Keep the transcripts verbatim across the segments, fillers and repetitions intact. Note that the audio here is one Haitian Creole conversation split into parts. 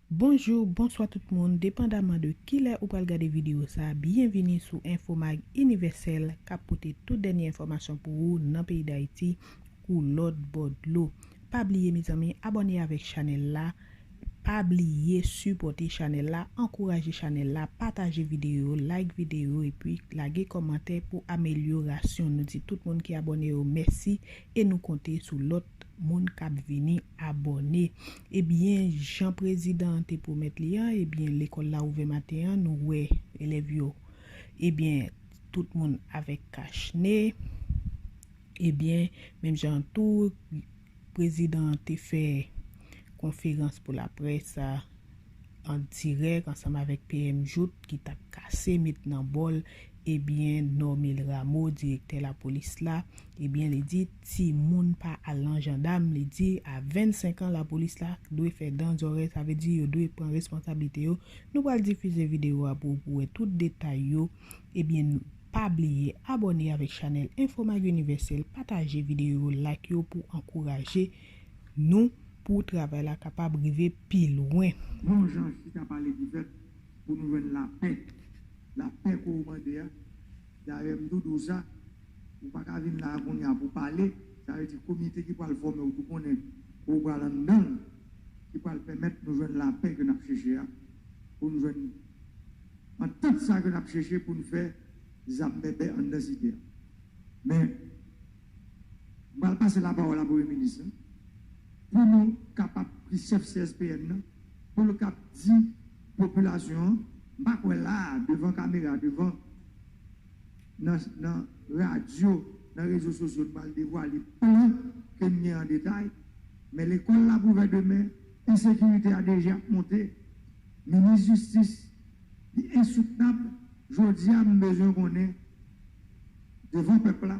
Bonjou, bonswa tout moun, depandaman de kilè ou pral gade videyo sa, byenvini sou Enfomag Inivèsèl k ap pote tout dènye enfòmasyon pou ou nan peyi Dayiti kou lòt bò dlo. Pa bliye mezanmi, abòne avèk chanèl la, pa bliye sipòte chanèl la, ankouraje chanèl la, pataje videyo yo, like videyo yo, epi lage kòmantè pou amelyorasyon. Nou di tout moun ki abòne yo mèsi e nou konte sou lòt moun k ap vini abòne. Ebyen, jan prezidan an te pwomèt li an, ebyen, lekòl la ouvè maten an, nou wè elèv yo, ebyen, tout moun avèk kachne. Ebyen, menm jan tou, prezidan an te fè konferans pou laprès an dirèk ansanm avèk P M Jouthe ki t ap kase met nan bòl, ebyen, Normil Rameau, direktè lapolis la, ebyen, li di timoun pa al nan jandam, li di a vennsenk an lapolis la dwe fè dan zòrèy, sa vle di yo dwe pran responsablite yo. Nou pral difize videyo a pou ou pou wè tout detay yo. Ebyen, pa bliye abòne avèk chanèl Enfomag Inivèsèl, pataje videyo yo, like yo pou ankouraje nou pou travay la kapab rive pi lwen. Bon jan chita pale ki fèt pou nou jwenn lapè. Lapè ke w mande a. Dayè, m tou di w sa, ou pa ka vin la a kounye a pou pale, sa vle di komite ki pral fòme w tou konnen ke w pral anndan l, ki pral pèmèt nou jwenn lapè ke n ap chèche a, pou nou jwenn antant sa ke n ap chèche pou n fè zam bèbè anndan site a. Men, m pral pase lapawòl a Premye Minis lan, pou nou kapab pri chèf C S P N nan, pou l kab di popilasyon an, m pa kwè la a, devan kamera, devan, nan, nan radyo, nan rezo sosyo, n pral devwale plan ke n gen an detay, men lekòl la ap ouvè demen, ensekirite a deja ap monte, minis jistis, li ensoutnab, jodi a, m bezwen konnen, devan pèp la,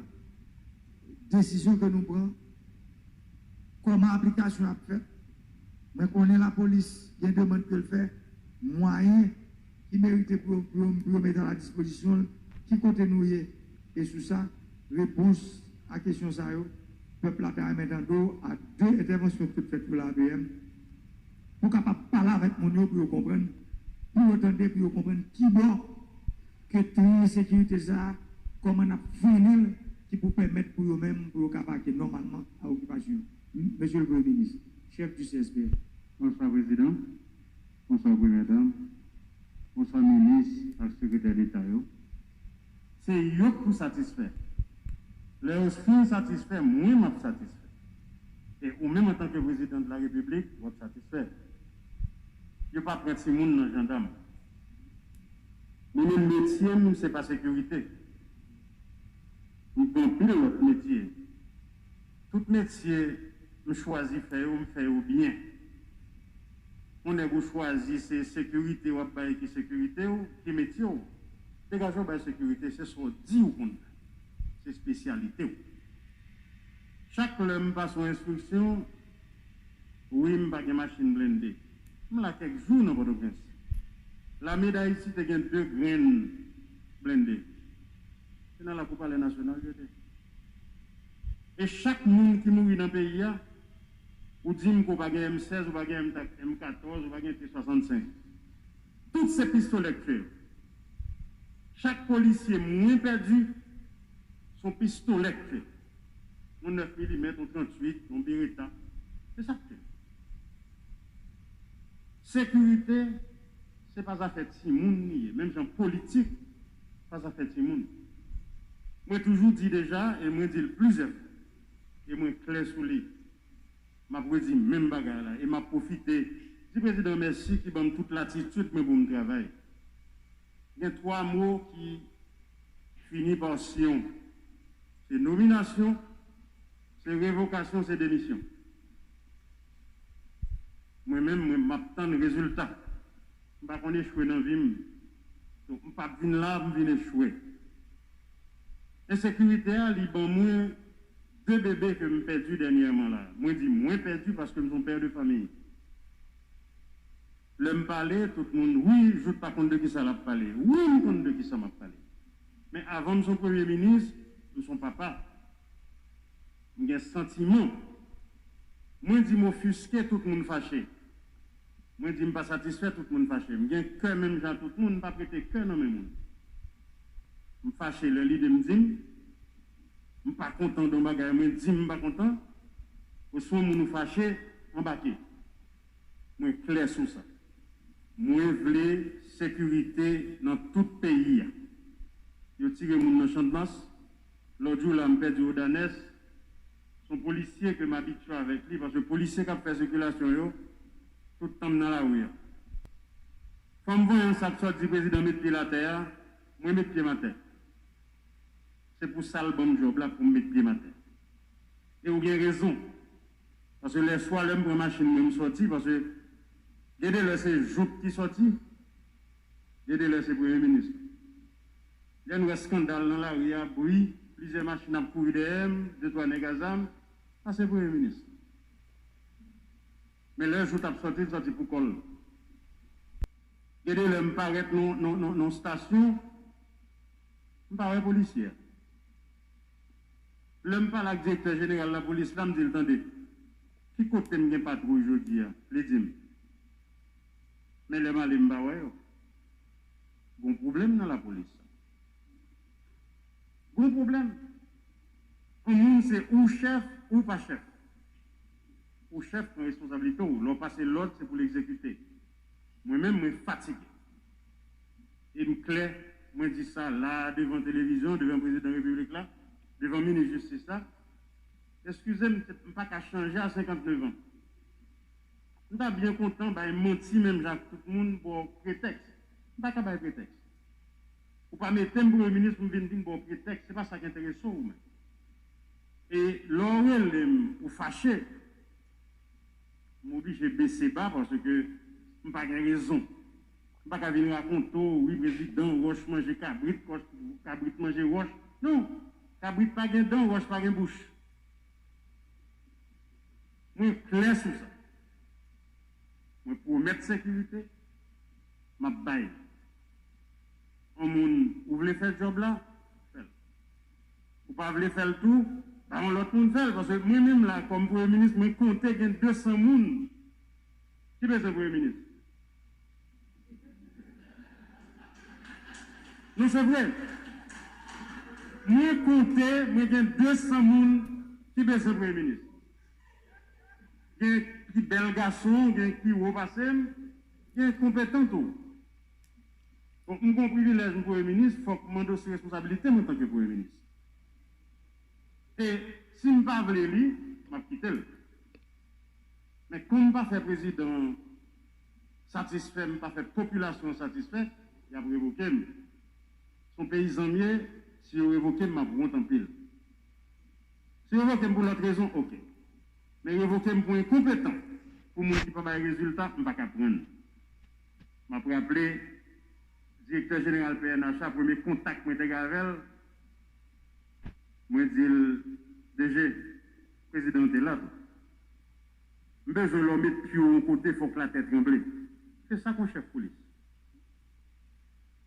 desizyon ke nou pran, kòman aplikasyon ap fèt. Mwen konnen lapolis gen demann ke l fè, mwayen ki merite pou yo, pou yo, pou yo mete a la dispozisyon l, ki kote nou ye, e sou sa, repons a kesyon sa yo, pèp la ta renmen tande w a de entèvansyon ke w fèt pou la A P M, pou w kapab pale avèk moun yo, pou yo konprann, pou yo tande, pou yo konprann kibò ke teren ensekirite sa a, kòman n ap frennen l, ki pou pèmèt pou yo menm, pou yo ka vake nòmalman a okipasyon yo. M-, Mesye le Premye Minis, chèf du C S P N. Bonswa, Prezidan. Bonswa, Premyè Dam. Bonswa, Minis ak Sekretè Deta yo. Se yo k pou satisfè. Lè yo fin satisfè, mwen, m ap satisfè. E ou menm, antanke Prezidan de la Repiblik, w ap satisfè. Yo pa pran timoun nan jandam. Mwen menm, metye m, se pa sekirite. M gen anpil lòt metye. Tout metye m chwazi fè yo, m fè yo byen. Yon nèg ou chwazi, se sekirite w ap bay ki sekirite w, ki metye w. Degaje w bay sekirite, se sa w di w konn fè. Se espesyalite w. Chak lè m pase yon enstriksyon, wi, m pa gen machin blende. M la kèk jou nan Pòtoprens. Lame d Ayiti te gen de grenn blende. Se nan lakou Palè Nasyonal yo te. E chak moun ki mouri nan peyi a, ou di m ke w pa gen M sèz, ou pa gen M katòz, ou pa gen T swasannsenk. Tout se pistolè k fè yo. Chak polisye mwen pèdi, se yon pistolè k fè. Yon nèf milimèt, yon tranntuit, yon Beretta. Se sa k fè. Sekirite, se pa zafè timoun li ye, menm jan politik pa zafè timoun. Mwen toujou di deja, e mwen di l plizyè fwa, e mwen klè sou li. M ap redi menm bagay la, e m ap pwofite di prezidan mèsi ki ban m tout latitid mwen pou m travay. Gen twa mo ki fini pa syon. Se nominasyon, se revokasyon, se demisyon. Mwen menm, mwen, m ap tann rezilta. M pa konn echwe nan vi m. Donk, m p ap vin la pou m vin echwe. Ensekirite a, li ban mwen de bebe ke m pèdi dènyèman la. Mwen di mwen pèdi paske m se yon pè de fanmi. Lè m pale, tout moun, wi, Jouthe pa konn de kisa l ap pale. Wi, m konn de kisa m ap pale. Men avan m se yon premye minis, m se yon papa. M gen santiman. Mwen di m ofiske, tout moun fache. Mwen di m pa satisfè, tout moun fache. M gen kè menm jan tout moun, m pa prete kè nan men moun. M fache lè lide m di m, m pa kontan de yon bagay, mwen di m m pa kontan, oswa yon moun ou fache, anbake. Mwen klè sou sa. Mwen vle sekirite nan tout peyi a. Yo tire moun nan Channmas. Lòt jou la, m pèdi Odanès. Se yon polisye ke m abitye avèk li, paske polisye k ap fè sikilasyon yo, tout tan m nan lari a. Fanm vanyan sa k sòt di prezidan met pye l atè a, mwen met pye m atè. Se pou sa l ban m djòb la pou m met pye m atè. E ou gen rezon. Paske lè swa lè m pran machin mwen m sòti, paske gen de lè se jouk ki sòti, gen de lè se premye minis. Lè n wè eskandal nan lari a, bri, plizyè machin ap kouri dèyè m, de twa nèg a zam, sa se premye minis. Men lè jou t ap sòti, l sòti pou kò l. Gen de lè m parèt nan nan nan nan stasyon, m pa wè polisye a. Lè m pale ak direktè jeneral lapolis la, m di l, tande, ki kote m gen patwouy jodi a? Li di m. Men lè m ale, m pa wè yo. Gon pwoblèm nan lapolis. Gon pwoblèm. Yon moun se ou chèf ou pa chèf. Ou chèf pran responsablite w. Lè w pase lòd, se pou l egzekite. Mwen menm, mwen fatige. E m klè, mwen di sa la a devan televizyon, devan prezidan repiblik la, devan minis jistis la. Eskize m, m pa ka chanje a senkantnèf an. M ta byen kontan bay manti menm jan ak tout moun, ba w pretèks. M pa ka bay pretèks. Ou pa mete m premye minis pou m vin di m ba w pretèks. Se pa sa k enterese w menm. E lè w rele m, ou fache, m oblije bese ba paske m pa gen rezon. M pa ka vin rakonte w, wi, prezidan, wòch manje kabrit, wòch, kabrit manje wòch. Non, kabrit pa gen dan, wòch pa gen bouch. Mwen klè sou sa. Mwen pwomèt sekirite, m ap bay. Yon moun, ou vle fè djòb la, fè l. Ou pa vle fè l tou, ba yon lòt moun fè l. Paske mwen menm la, kòm premye minis, mwen konte gen de san moun ki bezwen premye minis. Non, se vre. Mwen konte, mwen gen de san moun ki bezwen premye minis. Gen ki bèl gason, gen ki wo pase m, gen konpetan tou. Donk, m gen yon privilèj, m premye minis, fòk m andosse responsabilite m antanke premye minis. E si m pa vle li, m ap kite l. Men kòm m pa fè prezidan an satisfè, m pa fè popilasyon an satisfè, y ap revoke m. Se yon peyizan m ye, si yo revoke m, m ap wont anpil. Si yo revoke m pou lòt rezon, oke. Men revoke m pou enkonpetan, pou moun ki pa bay rezilta, m pa ka pran l. M ap raple, direktè jeneral P N H la, premye kontak mwen te gen avè l, mwen di l, D G, prezidan an te la tou. M bezwen lè w met pye w yon kote, fòk latè tranble. Se sa k yon chèf polis.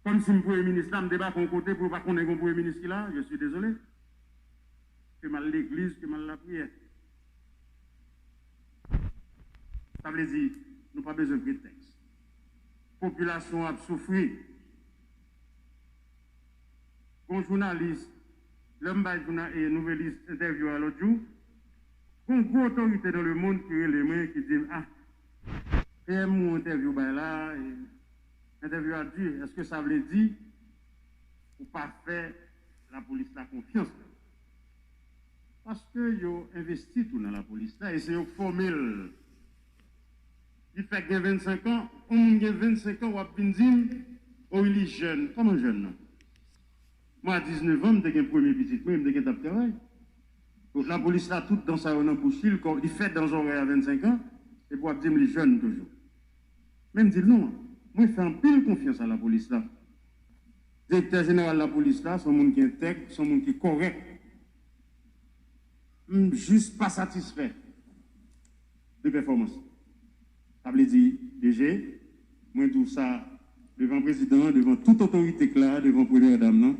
Kòmsi m premye minis la, m debake yon kote pou yo pa konnen gen yon premye minis ki la, je suis désolé. Ke m al legliz, ke m al lapriyè. Sa vle di, nou pa bezwen pretèks. Popilasyon an ap soufri. Gon jounalis, lè m bay jouna-, e, Nouvelliste entèvyou a lòt jou, gon gwo otorite dans le monde ki rele mwen, ki di m, ah, P M ou entèvyou bay la, e, entèvyou a di, èske sa vle di ou pa fè lapolis la konfyans? Paske yo envesti tou nan lapolis la, e se yo k fòme l. Li fèk gen vennsenk an, yon moun gen vennsenk an, w ap vin di m, o, li jèn. Kòman jèn nan? Mwen, a diznèf an, m te gen premye pitit mwen, m te gentan ap travay. Donk, lapolis la, tout dan sa yo nan bouch li, li kò-, li fè dan zòrèy a vennsenk an, epi w ap di m li jèn toujou. Men m di l non, mwen fè anpil konfyans a lapolis la. Direktè jeneral lapolis la, se yon moun ki entèg, se yon moun ki kòrèk. M jis pa satisfè de pèfòmans. Sa vle di, D G, mwen di w sa devan prezidan an, devan tout otorite k la, devan premyè dam nan,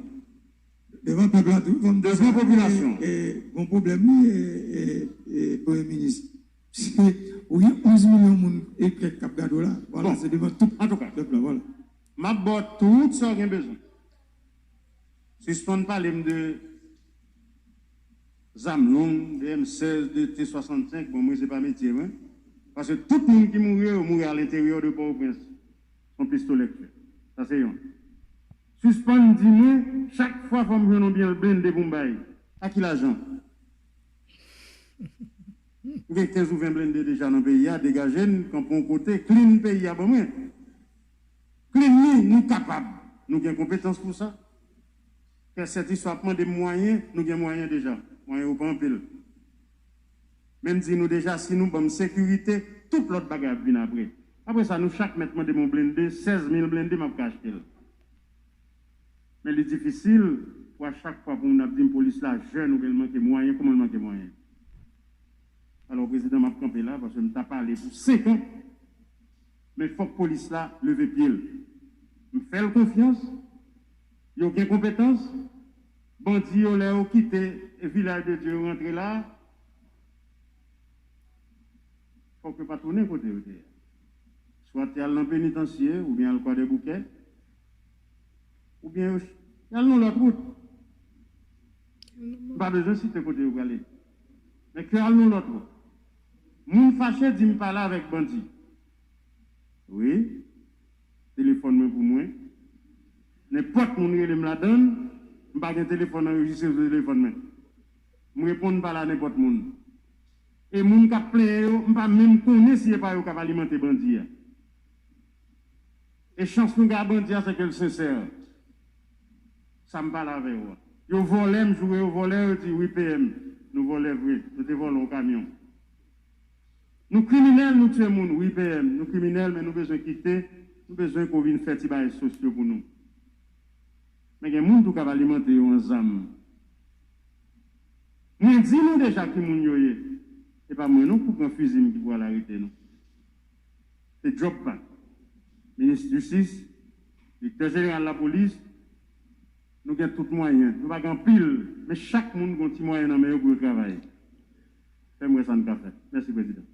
devan pèp la tou, fò m di sa, devan popilasyon an. E, e, gon pwoblèm wi, e, e, e, premye minis. Se, Ou gen onz milyon moun e kèk k ap gade w la. Vwala, se devan tout pèp la, vwala. M ap ba w tout sa w gen bezwen. Sispann pale m de zam long, de M sèz, de T swasannsenk. Bon, mwen, se pa metye mwen. Paske tout moun ki mouri yo, yo mouri alenteryè de Pòtoprens. Se yon pistolè k fè. Sa se yon. Sispann di mwen, chak fwa fò m jwenn yon byen blende pou m bay. A ki lajan? M gen kenz ou ven blende deja nan peyi a, degaje n, kanpe yon kote, clean peyi a ban mwen. Clean li, nou kapab. Nou gen konpetans pou sa. Kè sètisfè ap mande m mwayen, nou gen mwayen deja. Mwayen yo pa anpil. Men m di nou deja, si nou ban m sekirite, tout lòt bagay ap vin apre. Apre sa, nou chak mèt mande m yon blende, sèz mil blende m ap ka achte l. Men li difisil pou a chak fwa pou moun ap di m polis la jèn oubyen l manke mwayen, kòman l manke mwayen? Alò, prezidan, m ap kanpe la paske m ta pale pou senk an, men fòk polis la leve pye l. M fè l konfyans, yo gen konpetans, bandi yo, lè yo kite Vilaj de Dye, yo rantre la, fòk yo pa tounen kote yo te ye. Swa te al nan penitansye, oubyen al Kwadèboukè, oubyen yo, y al nan lòt wout. M pa bezwen site kote yo prale. Men ke al nan lòt wout. Moun fache di m pale avèk bandi. Wi. Telefòn mwen pou mwen. Nenpòt moun rele m ladann, m pa gen telefòn anrejistre sou telefòn mwen. M reponn pale a nenpòt moun. E moun k ap plenyen yo, m pa menm konnen si e pa yo k ap alimante bandi a. E chans nou gen a bandi a, se ke l sensè. Sa m pale avè yo a. Yo vòlè, m joure yo vòlè, yo di, wi, P M, nou vòlè vre, nou te vòlè yon kamyon. Nou kriminèl, nou tiye moun, wi, P M, nou kriminèl, men nou bezwen kite, nou bezwen ke w vin fè ti bagay sosyo pou nou. Men gen moun tou k ap alimante yo an zam. Mwen di nou deja ki moun yo ye. Se pa mwen non pou pran fizi m ki pou al arete nou. Se djòb pa minis jistis, direktè jeneral lapolis, nou gen tout mwayen. Nou pa gen anpil, men chak moun gen yon ti mwayen nan men yo pou yo travay. Fè m wè sa n ka fè. Mèsi, prezidan.